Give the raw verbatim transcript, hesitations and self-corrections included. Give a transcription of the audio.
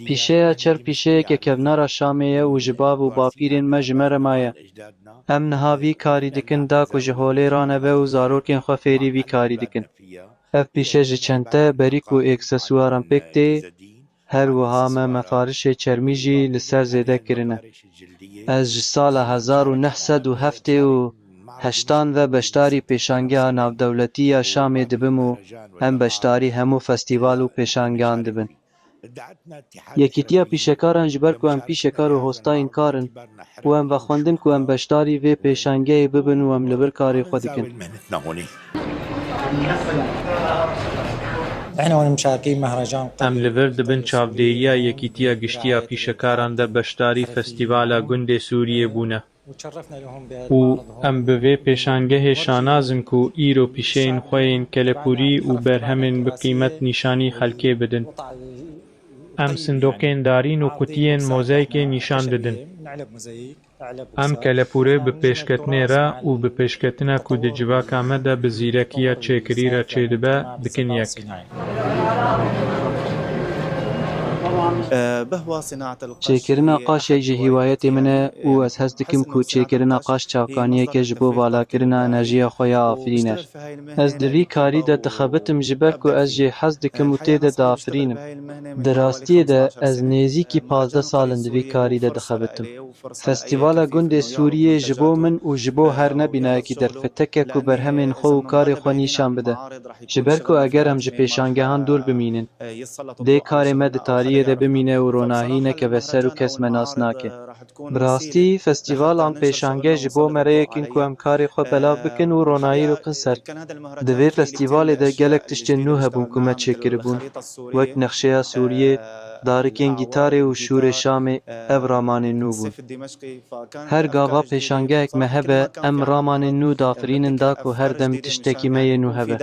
Pîşeya çer pîşeyeke kevnara Şamê ye û ji bav û bapîrên me ji me re maye. Em niha vî karî dikin da ku ji holê ranebe û zarokên xwe fêrî vî karî dikin. Ev pîşe ji çente, berîk û êksesuaran pêk tê, her wiha me mefarişê çermî jî li ser zêde kirine. Ez ji sala hezar û neh sed û heftê û heştan ve beşdarî pêşangeha navdewletî ya Şamê dibim û em beşdarî hemû festîval û pêşangehan dibin. Yekîtiya pîşekaran ji ber ku em pîşekar û hostayên kar in û em vexwendin ku em beşdarî vê pêşangehê bibin û em li vir karê xwe dikin. Em li vir dibin çavdêriya Yekîtiya Giştî ya Pîşekaran de beşdarî Festîvala Gundê Sûriyê bûne. û em bi vê pêşangehê şanaz in ku îro pîşeyên xwe yên kelepûrî û berhemên bi qîmet nîşanî xelkê bidin. Em sindoqên darîn û qutiyên mozaîkê nîşan didin. Em kelepûrê bi pêşketinê re û bi pêşketina ku di civaka me de bi zîrekiya çêkirî re çêdibe, dikin yek. Çêkirina qaşê ji hîwayetê min e û ez hez dikim ku çêkirina qaş çavkaniyeke ji bo valakirina enerjiya xwe ya afirîn e. Ez di vî karî de dixebitim ji ber ku ez jê hez dikim û tê de diafirînim. Di rastiyê de ez nêzîkî pazdeh sal in di vî karî de dixebitim. Festîvala Gundê Sûriyê ji bo min û ji bo her nebînayekî derfeteke ku berhemên xwe û karê xwe nîşan bide. Ji ber ku eger em ji pêşangehan dûr bimînin, dê karê me di tariyê de bimîne û ronahî nekeve ser û kes me nas nake. Bi rastî, festîval an pêşange ji bo me rêyek in ku em karê xwe belav bikin û ronahî bikin ser. Di vê festîvalê de gelek tiştên nû hebûn ku me çêkiribûn, wek nexşeya Sûriyê, darikên gîtarê û şûrê Şamê, ev ramanên nû bûn. Her gava pêşangehek me hebe, em ramanên nû dafirînin da ku her dem tiştekî me yê nû hebe.